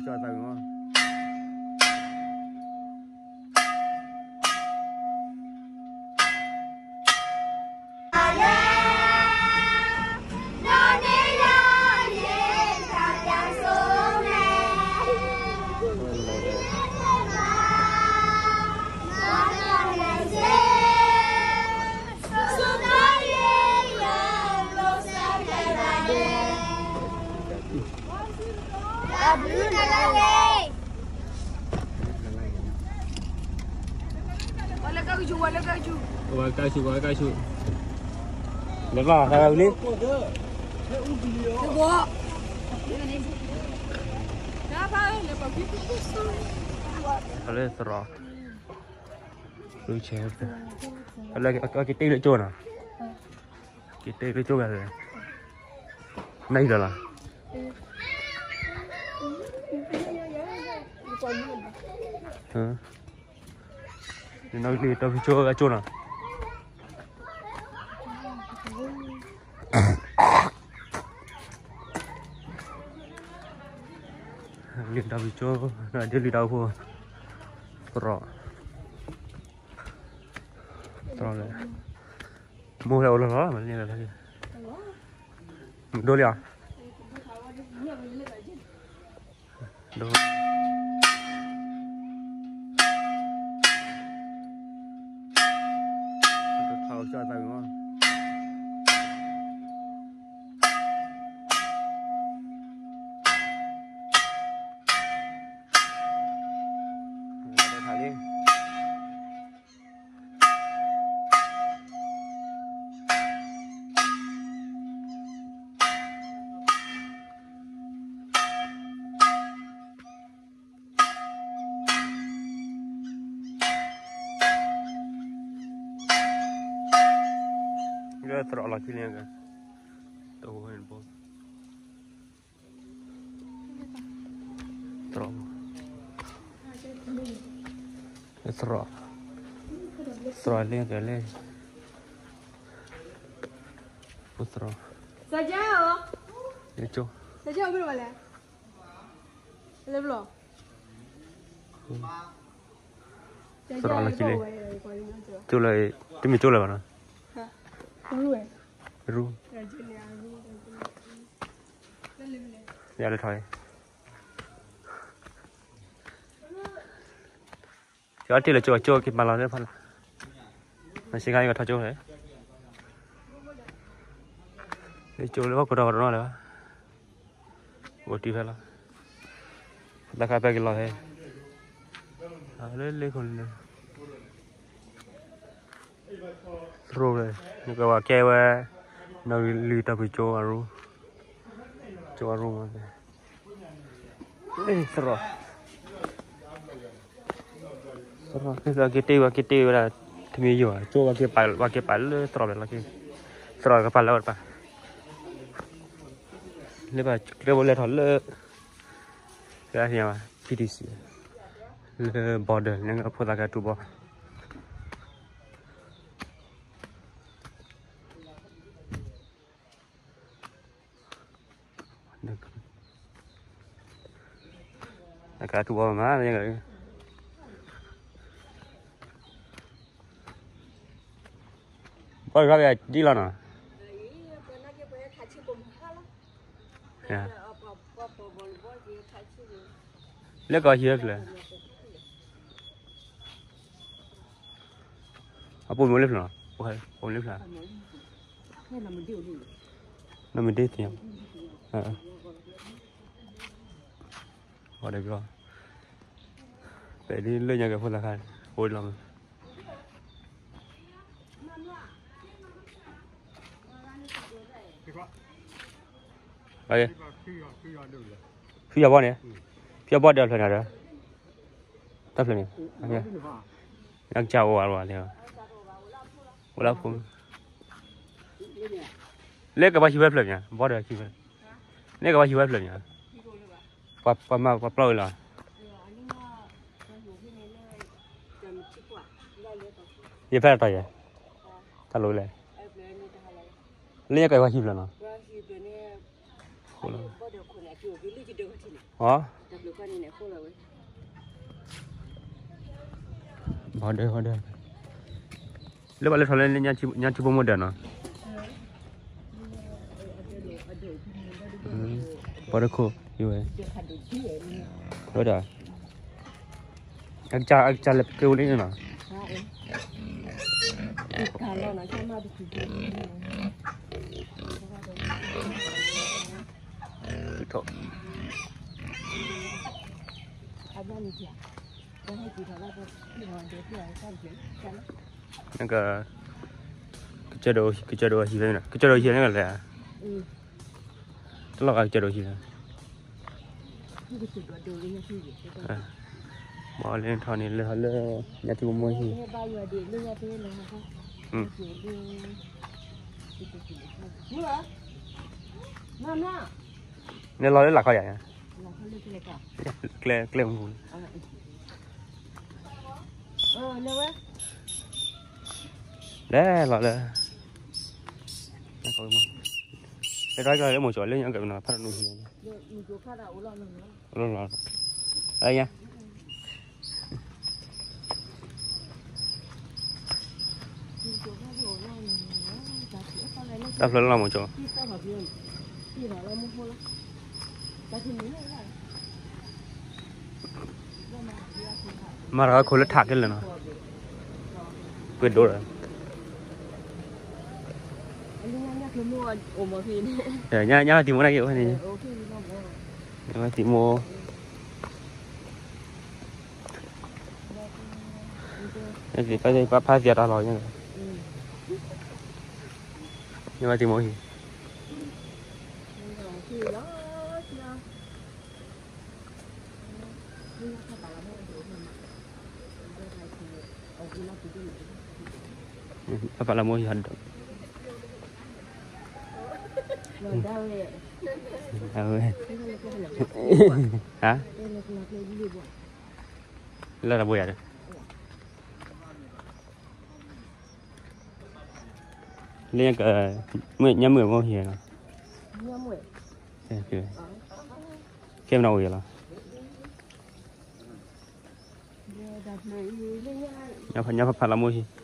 ကၠီသးဝံၤမး ဝဲလၢကါဆူၣ် ဝဲလၢကါဆူၣ် လၢဘၣ် တၢ်ဝဲလံ လၢသရီ လူဆဲး လၢက့ၤတ့လၢကၠိနီၤ က့ၤတ့လၢကၠိဘၣ် နၢ်ဟံၣ်လီၤလီၤ နီၢ်ကလံၤတၢ်ဖုကၠိအကၠိနီၤ လံၤတၢ်ဖုကၠိ ဒ်လံၤတၢ်အိၣ်ဖှိၣ် သရီ သရီလဲၣ် မိၢ်ဟဲအိၣ်လီၤလီၤ မၤန့ၢ်လီၤ မဒိလံဧါ ဒိ ဒိထီၣ်ကၠီသးဝံၤမး ဒိထီၣ်လံ လၢသရီလီၤခံလံက တအိၣ်ဝဲန့ၣ်ဘိ သရီ သရီ သရီလံကလဲၣ် ဖိသရီ စကၢ်ဧၢ လၢကၠိ စကၢ်ဧၢ ဘယ်လိုပါလဲ လဲဘျီ သရီလီၤခံလံ ကၠိလၢ တမ့ၢ်ကၠိလၢၤဘၣ်နီၤ ရူ ယၤလၢထီၣ်အံၤ ယအီၣ်တ့ၢ်လၢကၠိ ကၠိက့ၤပာ်လီၤလၢ ဖီလာ် မၤစ့ခါအံၤကထီၣ်ကၠိဟဲ လၢကၠိလၢဟီၣ်ခိၣ်ဒီကီးတနီၤလၢၤဘၣ် အိၣ်တံၢ်ဖဲလီၤ တၢ်ခါပဲက့ၤလီၤဟဲ လၢလ့ခိၣ်န့ၣ် သရိၣ်ဝဲ နကဝၤကဲဝဲ နီၢ်လံၤတၢ်ဖုကၠိအရူ ကၠိအရူမး သရိၣ် သရိၣ် က့ၤတ့ဝဲက့ၤတ့ဝဲဒၣ် တမံၤယိာ် ကၠိဝဲက့ၤပာ် ဝဲက့ၤပာ်လၢသရိၣ်ဖဲလီၤက့ၤ သရိၣ်ကပာ်လၢအီၤတပၤ လၢပှၤကျဲဘိလဲၤထီၣ်လၢ ကဲသ့ၣ်ညါဘၣ် P T C လၢ border န့ၣ် အဖိသၣ်ကတူၢ်ဘီ အကတူၢ်ဘီမး ဘီတခါဒ်လီၤနီၤ လၢကီၢ်ဟံၣ်ဝဲဖျၢၣ် အပိာ်မုၣ်လၢဖျၢၣ်နီၤ ပိာ်မုၣ်လၢဖျၢၣ် နီၢ်မ့ၢ်ဒ့သ့ၣ်ညါ အီၤဒီးကီ ပဲာ်ဒ်လၢညါက့ၤဖိသၣ်ခါ အိၣ်လီၤမး ဖုယီၤဘီန့ၣ် ဖုယီၤဘီဒီးဖျၢၣ်န့ၣ်ဒီး တၢ်ဖျၢၣ်န့ၣ် နကစၢ်အိၣ်ဝဲလီၤ အိၣ်လၢဖိ လၢကဘၣ်ဟံးဝဲဖျၢၣ်မး ဘီဒီးဟံးဝဲ လၢကဘၣ်ဟံးဝဲဖျၢၣ်မး ပှၤမၤပှၤပျီအံၤလီၤ ယဖဲတၢ်ယဲ တၢ်လိၤလဲၣ် လၢညါကဲပှၤဟံးဖျၢၣ်နီၤ လီၤ, ဟီ, ဘီဒၢ ဘီဒၢ, လၢပှၤလၢထီၣ်လၢညါထံဖိမိၢ်ဒၢးနီၤ, ဘီဒၢခိၣ်, ဝဲ, ဝဲဒၣ် အကစၢ် အကစၢ်လဲၤပကဲဝဲလံနီၤ, နက, ကစၢ်ဒိၣ် ကစၢ်ဒိၣ်ဟံၣ်ဖဲန့ၣ်, ကစၢ်ဒိၣ်ဟံၣ်န့ၣ်ကလဲၣ်, တလီၤဂာ်ကစၢ်ဒိၣ်ဟံၣ်လီၤ, ဘီလၢထီၣ်န့ၣ် လဲၤထီၣ်လၢ ညါထံမိၢ်ဟံၣ်, လဲၤလီၤလၢလာ်ခီယၤ, ကျဲ ကျဲမူ လဲၤလီၤလၢ, လဲၤထီၣ်လၢမိၢ်ကၠီလၢညါက့ၤနီၤ ဖးတနူၢ်ဟံၣ်, လီၤလီၤ, အညါ, တၢ်ဖျၢၣ်လၢလီၤမိၢ်ကၠီ, မၤတၢ်ခိၣ်လၢထးက့ၤလၢာ်နီၤ, ကွ့ဒိၣ်ဒီး, ညါ ညါတံၤမိၢ်နာ်က့ၤဝဲန့ၣ်, ညါတံၤမိၢ် ဖးသံတၢ်လီၤ, ညါတံၤမိၢ်ဟံၣ်, ဖးဖးလၢမိၢ်ဟံၣ်, အဝဲ, ဟါ, လၢတၢ်ဘိယၤဒီး လၢညါက, မ့ၢ်ညါမုၣ်မိၢ်ဟံၣ်နီၤ, ခဲမနုၤအိၣ်ယၤလီၤ, ညါဖးဖးလၢမိၢ်ဟံၣ်,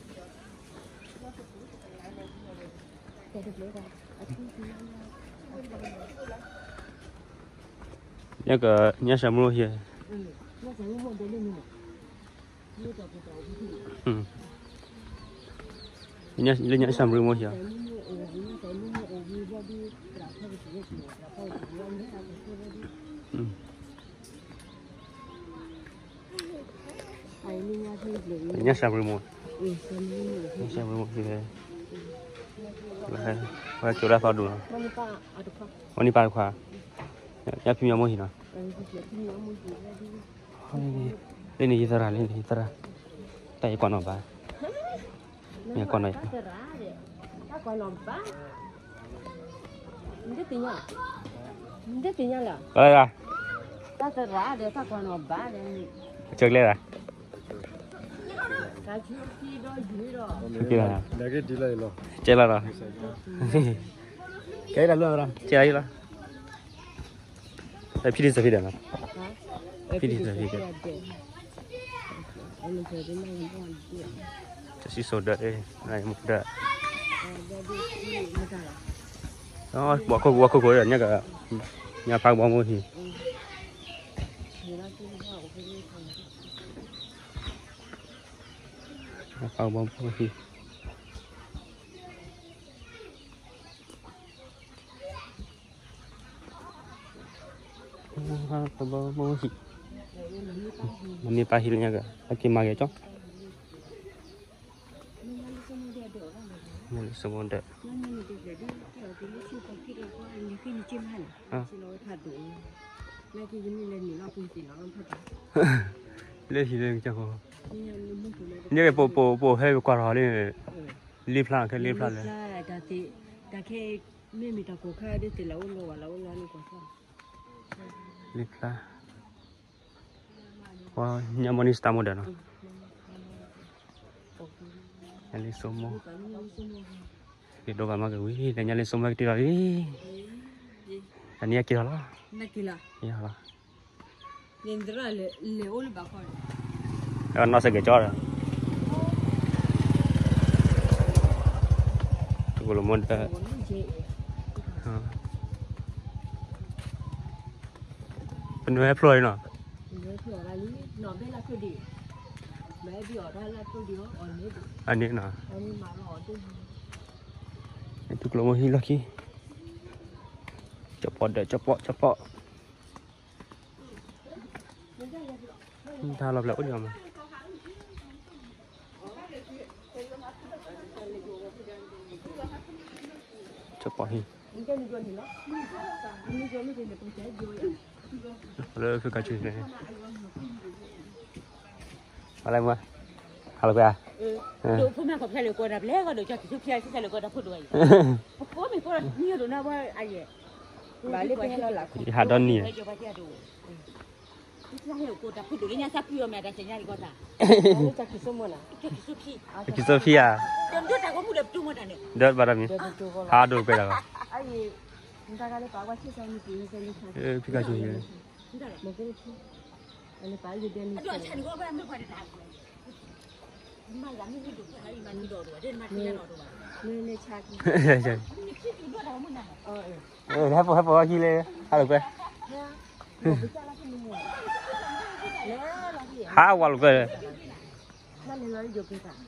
ညါက, ညါစၢ်မုၢ်မိၢ်ဟံၣ်, လၢညါစၢ်မုၢ်မိၢ်ဟံၣ်, ညါစၢ်မုၢ်မိၢ်, ညါစၢ်မုၢ်မိၢ်ဟံၣ်, ဝဲကၠိဒၣ်သီဒူၣ်လီၤ, ဝဲန့ၣ်ပၢ်တခွါ, ညါဖံမီမိၢ်ဟံၣ်နီၤ, လၢန့ၣ်ယသရၣ် လၢန့ၣ်ယသရၣ်, တၢ်ယကွၢ်နီၣ်ဘၣ်, ယကွၢ်နီၣ်, တၢ်သရၣ်ဒီးတၢ်ကွၢ်နီၣ်ဘၣ်ဒီး, ကၠိကျဲဒၣ်, ကဲလီၤဒီး, ကဲလီၤ, ဖံဒံးစဖံဒံးနီၤ, ဖံဒံးစဖံဒံး, တၢ်စံၣ်စိၤဒၢး, ဒီး, ဘီခိၣ်ဘီခိၣ်ခိၣ်ဒီး ညါက, ညါဖးကဘီမိၢ်ဟံၣ်, ညါဖးကဘီမိၢ်ဟံၣ်, ကဘီမိၢ်ဟံၣ်, မ့ၢ်ပၢ်ဟံၣ်လၢညါက, အက့ၤမၤက့ၤကၠီ, ညါလၢစိမိၢ်ဒၢး, လၢဟံၣ်လၢကၠီဃီ, လ့ၣ်ဖျါ, ခဲလ့ၣ်ဖျါလၢ, လ့ၣ်ဖျါ, ညါမ့ၢ်န့ၣ် စတၢ်မိၢ်ဒၢးနီၤ, ညါလၢစိမိၢ်, က့ၤဒိဘၣ်မၤက့ၤဝံၤ လၢညါလၢစိမိၢ်ကတ့လီၤလံ, အနံၣ်အက့ၤထီၣ်လီၤ, က့ၤထီၣ်လီၤ, နီၢ်စဲးကဲၤကၠီဒီး, တကိးလီၤမိၢ်ဒီး, ပနွဲဖျိအံၤနီၤ, အန့ၣ်နီၤ, တကိးလီၤမိၢ်ဟံၣ်လီၢ်ခံ, ကၠီပီၣ်ဒီး ကၠီပီၣ် ကၠီပီၣ်, တၢ်လီၤပျဲအိၣ်ဒံးအီၤမး, ကၠီပီၣ်ဟံၣ်, လၢဖုကါဆူန့ၣ်, ဟါလၢမး, ဟါလၢကွဲ, ဒိးဖိမၤကီၢ်ဖျဲးလၢကီးတၢ်ပျဲၢ်ကီးဒိးကၠီကံၢ်ဆူဖျဲးဆူဖျဲးလၢကီးတၢ်ဖိဒိၣ်အံၤ, ပကိးမ့ၢ်ကီးမံၤဒိၣ်နၢ်ဝဲအယဲၢ်, ယဟးဒီနံၤ, ကၠီပီၣ်ကၠီပီၣ်, ကၠီပီၣ်ကၠီပီၣ်, ကၠီပီၣ်ကၠီပီၣ်ဧါ, ဒီးဘၣ်တၢ်မံၤ, ဟးဒိၣ်ကွဲးတၢ်ဘၣ်, ဖုကါဆူန့ၣ်, ဟဲပိာ် ဟဲပိာ်ဟဲပိာ်ဟဲကံလဲၣ်, ဟးလိာ်ကွဲ, ဟးဝးလိာ်ကွဲ,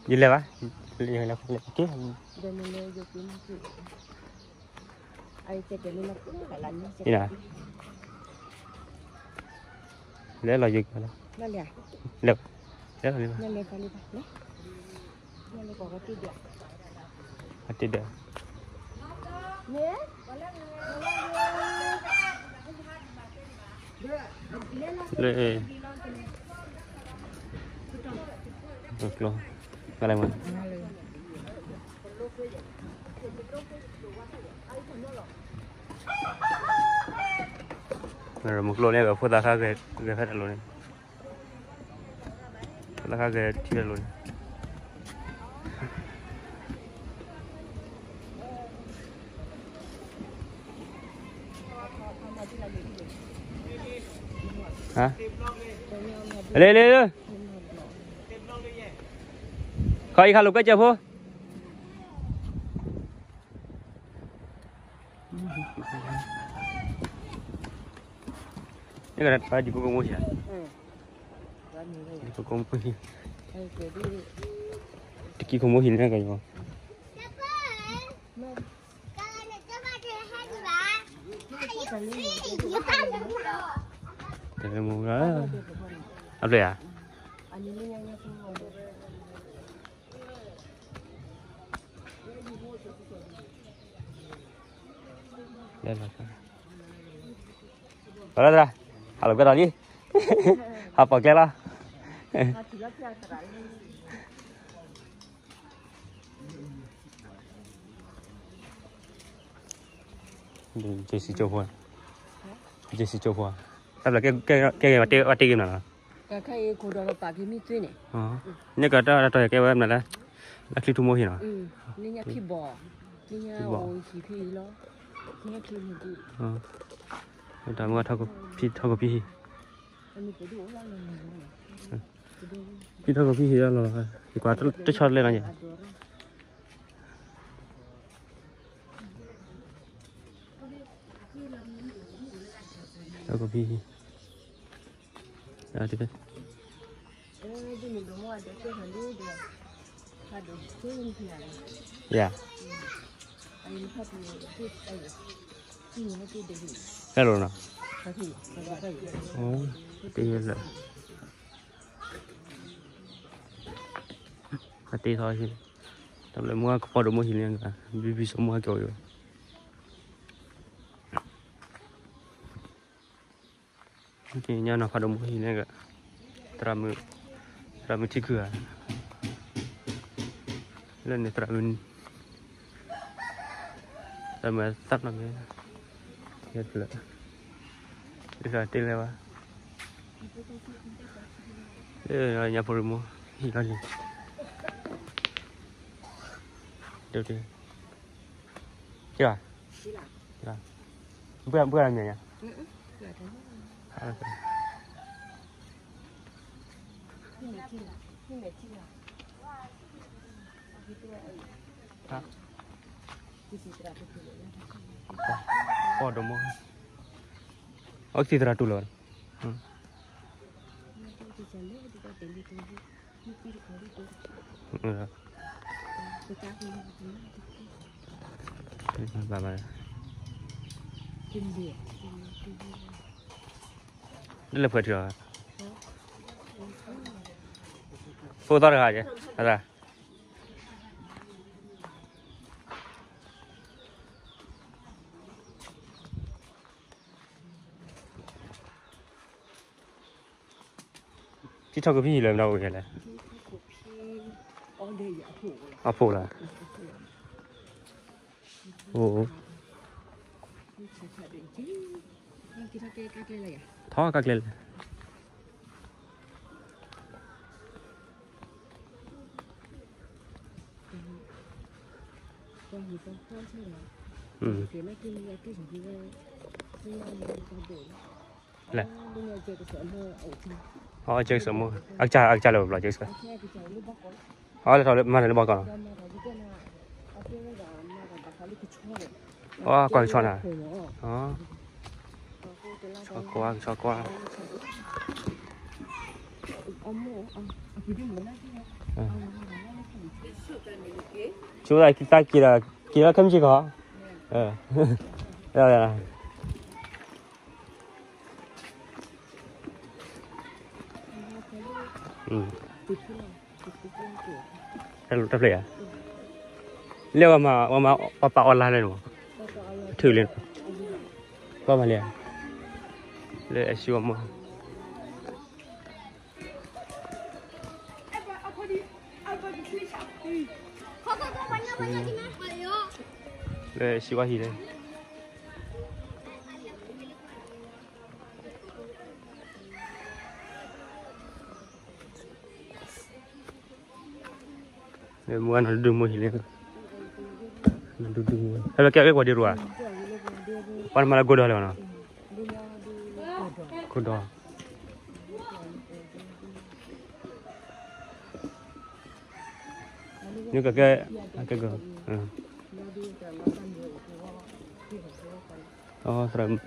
ယလဲၤဘၣ်, လဲၤလီၤယိာ်ကွဲလီၤ, လဲၤလီၤလံဘၣ်, တ့ၢ်ဒီး, လၢ, ကျိ, ဘၣ်လဲၣ်မး, မုၢ်ကျိန့ၣ် ဂဲၤဖိသၣ်ခါဂဲၤဖဲတၢ်လိၤန့ၣ်, ဖိသၣ်ခါဂဲၤထံတၢ်လိၤန့ၣ် ဟါ, လ့လ့လ့, ခီအံၤခါလိာ်ကွဲကၢၢ်ဖိ, န့ၣ်ကဒ်ပှၤဒံကိကမိၣ်ဆံး, ဒံကိကမိၣ်ဆံး, တကံကိကမိၣ်ဆံးန့ၣ်ကညီ, တမူ, အပျဲၢ်ဧါ, ပှၤလၢသရၣ်, ဟးလိာ်ကွဲဒီးလံ, ဟးပိာ်ကျဲလီၤ, က့ၤစံကၠိဖိ, က့ၤစံကၠိဖိ, တၢ်ဘျီကဲကဲဝဲတ့ၢ်ဂ့ၤမနုၤလီၤ, န့ၣ်ကတၢ်တၢ်တီၤယကဲဝဲမနုၤလဲၣ်, လၢချံထူမိၢ်ဟံၣ်နီၤ, ဖံဘီၣ်, ဖံဘီၣ်, တၢ်မ့ၢ်ဝဲထီၣ်ကဖံထီၣ်ကဖံဟံၣ်, ဖံထီၣ်ကဖံဟံၣ်လီၤ, ယကွၢ်တဆီတလဲနီၤ, ထီၣ်ကဖံဟံၣ်, ယၤ, ဟဲလိာ်နီၤ, တ့လၢ, အတ့ထီၣ်ဟံၣ်, တၢ်ဘျီမုၢ်ကဖီဒိၣ်မိၢ်ဟံၣ်န့ၣ်, ဘံဘံစိမိၢ်ဟဲက့ၤဝဲ ညါနီၤဖးဒိၣ်မိၢ်ဟံၣ်န့ၣ်, သရၣ်မုၣ်, သရၣ်မုၣ်ထံခုၣ်ဧါ, လၢန့ၣ်သရၣ်မုၣ်, သရၣ်မုၣ်သၣ်နီၣ်မ့ၢ်, လၢတ့လဲၣ်ဘၣ်, လၢညါဖိရမိၢ်ဟံၣ်လီၤန့ၣ်, ဒ်, က့ၤဘၣ်, က့ၤဘၣ် ဘုရားမီၤညါ, ပီၢ်ဒိၣ်မး, အီသံသရၣ်တူၢ်လီၤ, ဘၣ်ဘၣ်, လၢဖှဲးထီၣ်, ဖိသီတဂၤက့, အသး ထံထီၣ်ကဖံဟံၣ်လၢမနုၤအိၣ်ကလဲၣ်, အီၣ်ဖိလီၤ, အိၣ်, ထီၣ်ကကျဲလဲၣ်. လဲၣ်, အကစၢ်လၢပျီကစၢ်, အလဲၤထီၣ်လၢမၤတၢ်လၢဘီကီးလီၤ, အကွၢ်ကဆီနၤ, ဆီကွၢ်, ဆီကွၢ်. ဆိသးက့ၤဒီး က့ၤလီၤခဲမုၢ်ဆ့ၣ်ကီး, တၢ်ဖျၢၣ်ဧါ, လၢဝဲမၤ ဝဲမၤပှၤပာ်အီၤလါလဲၣ်န့ၣ်, ထုးလံ, ဘၣ်မၤလံဧါ, လၢအဆံဝဲမၤ လၢဆံဝါဟံၣ်လၢ မုၢ်ဂၤနီၢ်ဒုးမူဟံၣ်လံ, နီၢ်ဒုးဒုးမူ, ဟဲလီၤကဲအီၤလၢပှၤဒ့ရူၢ်ဧါ, ပှၤနမၤလၢကိးဒီးလဲၣ်နီၤ, ကိးဒီး နကကဲ, ကဲက, သရၣ်မုၣ်, က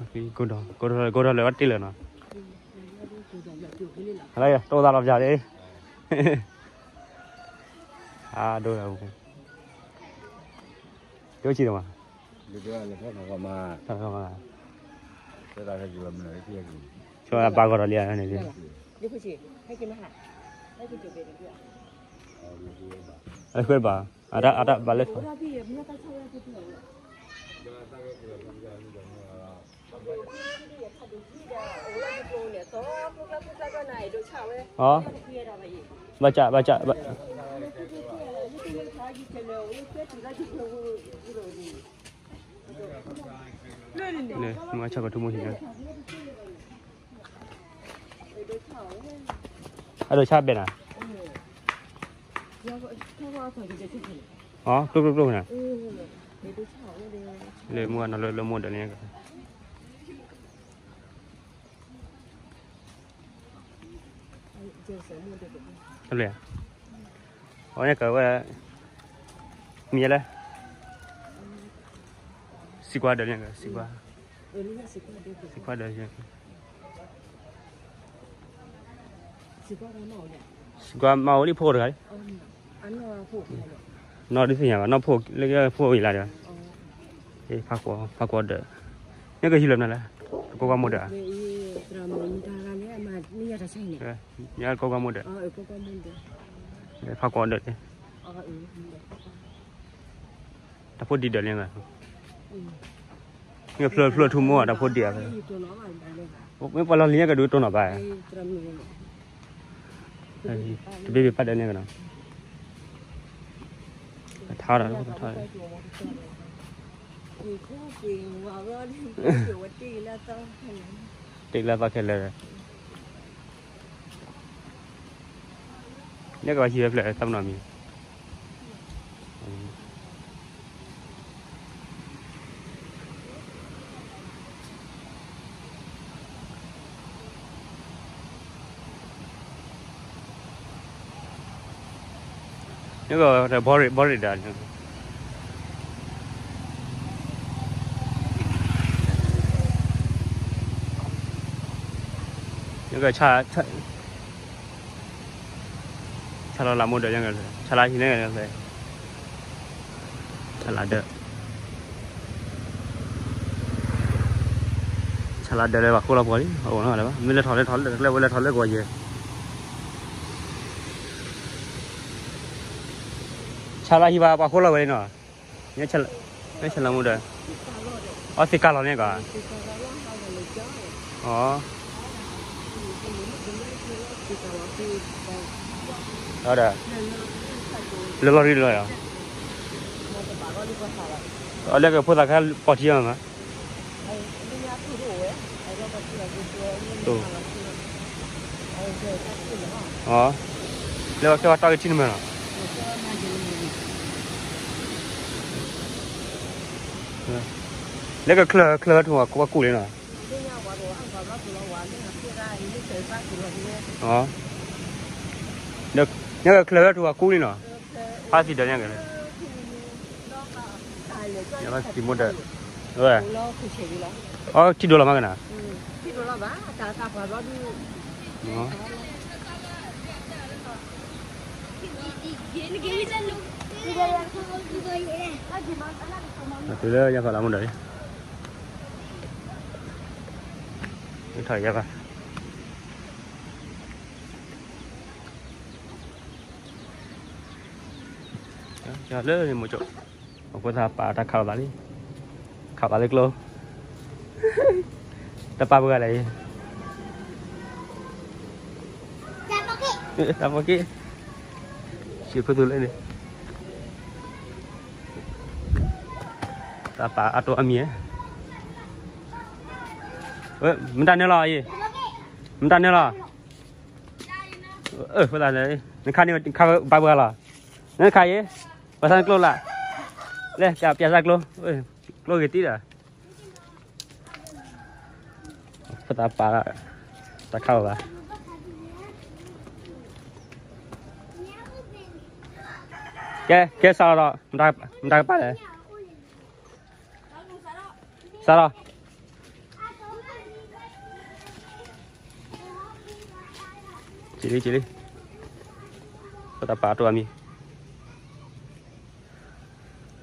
ိးဒီး ကိးဒီးလၢအတ့ၢ်လၢာ်နီၤ, လၢတိၢ်သးလီၤပျၢ်ဒၣ်, အဒိ ဒိၣ်ဆံးတမး, ဆိအပၢ်ဂီၢ်ဒီးလံန့ၣ်, အဃိဘၣ်, အတၢ် အတၢ်ဘၣ်လၢထီၣ်, အ, ဘၣ်ကၢ် ဘၣ်ကၢ်, မုၢ်ဂၤဆၣ်ကီးထူမိၢ်ဟံၣ်လၢ အဒိးဆါဘဲၣ်နၤ, အ, ကျိကျိကျိနၤ, လၢမုၢ်ဂၤနီၢ်လၢလၢမိၢ်ဒၢးန့ၣ် တလဲၣ်, အဝဲန့ၣ်ကဝဲ, မံၤလဲၣ်, စံကွၢ်ဒၢးန့ၣ်, စံကွၢ်, စံကွၢ်ဒၢး, စံကွၢ်မၤအိၣ်လံဖိတဂၤ, နီၢ်ဒုးသ့ၣ်ညါဘၣ်, နီၢ်ဖိလၢဖိအံၤလၢ်ဒီး, ဖးကွၢ်ဒၢး, နကဟံးလၢနၤလဲၣ်, ကိးကွၢ်မိၢ်ဒၢး, ကိးကွၢ်မိၢ်ဒၢး, ဖးကွၢ်ဒၢး, တၢ်ဖိဒံးဒၢးလံ, ဖျၢၣ်ဖျၢၣ်ထူမိၢ် တၢ်ဖိဒံးဧါ, မ့ၢ်ပှၤလီၤလံကဒုးတိၢ်နီၣ်ဘၣ်, တဘ့ၣ်ဘ့ၣ်ပာ်ဒၢးန့ၣ်ကနီၤ, ထါဒီး, တ့လၢသီခဲလၢာ် န့ၣ်ကဘၣ်ဟံးဝဲဖျဲၣ်သးပနီၣ်မံၤ န့ၣ်ကဘီရ့ၣ် ဘီရ့ၣ်ဒၣ်န့ၣ် န့ၣ်က ဆါလီၤလၢမိၢ်ဒၢး ဆါလီၤဟံးန့ၣ် ဆါလီၤဒၢး ဆါလီၤဒၢးလၢပှၤဃိလီၤပှီၤလံ အအိၣ်နီၤလၢၤဘၣ် မ့ၢ်လဲၤထီၣ်လဲၤထီၣ်လၢတကျဲဝဲလဲၤထီၣ်လၢကဝီၤယဲၢ် ဆါလီၤဟံးဘၣ်ပှၤဃိလီၤဝဲလံနီၤ မ့ၢ်ဆါလီၤမိၢ်ဒၢး အီသ့ၣ်ကါလီၤန့ၣ်ကီး အ လၢလီၤရံလီၤ အလၢကဖိသၣ်ခါပီၢ်ထံအီၤမး လၢပှၤကဲပှၤတီၢ်က့ၤထံနမၢ်လီၤ လၢကချၢၣ်ချၢၣ်ထူၣ်ဝဲကူၣ်လံနီၤ ညကချၢၣ်ဝဲထူၣ်ဝဲကူၣ်လံနီၤ ဖးသံဒီးညကလဲၣ် သံမိၢ်ဒၢး အီထံဒိၣ်လီၤမးကနၤ တုၤလၢယၤဖးလၢမိၢ်ဒၢးလံ ထီၣ်ယၤဖး လၢမိၢ်ကၠိ အဃိသတးပာ်တၢ်ခးလိာ်သးလံ ခးလိာ်သးလၢကျိ တပာ်ပှၤလဲၣ် တၢ်ဖိက့ၣ် ဆံးဖိသူလၢန့ၣ် တၢ်ပာ်အတီၢ်အမံၤ မတၤနၢလီၤအံၤ မတၤနၢလီၤ အဃိသတး နခါန့ၣ် ခါဘၣ်ပှၤလီၤ နခါအံၤ ပှၤသးနကျိလၢ လဲၤပျးသးကျိ ကျိဂ့ၤတံၢ်ဒီး ဖိသၣ်ပာ် တၢ်ခးလိာ်သး ကဲ ကဲစးထီၣ်ဒီး မတၤကပာ်လဲၣ် စးထီၣ် က့ၤလံ က့ၤလံ ဖိသၣ်ပာ်အတီၢ်အမံၤ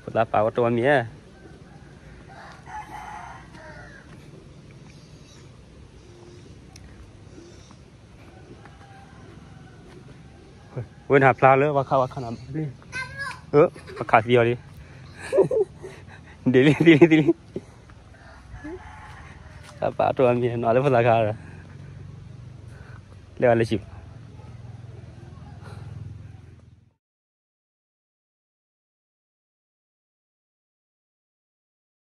ဖိသၣ်ပာ်အတီၢ်အမံၤဧါ ဝဲနၤဖျါလၢပှၤခးပှၤခးနၤဘၣ်လံ ပှၤခးသံအီၤလံ ဒ်လံ ဒ်လံ ဒ်လံ သးပာ်အတီၢ်အမံၤ နီၢ်လၢဖိသၣ်ခါဒီး လဲၤဝဲလၢဆံး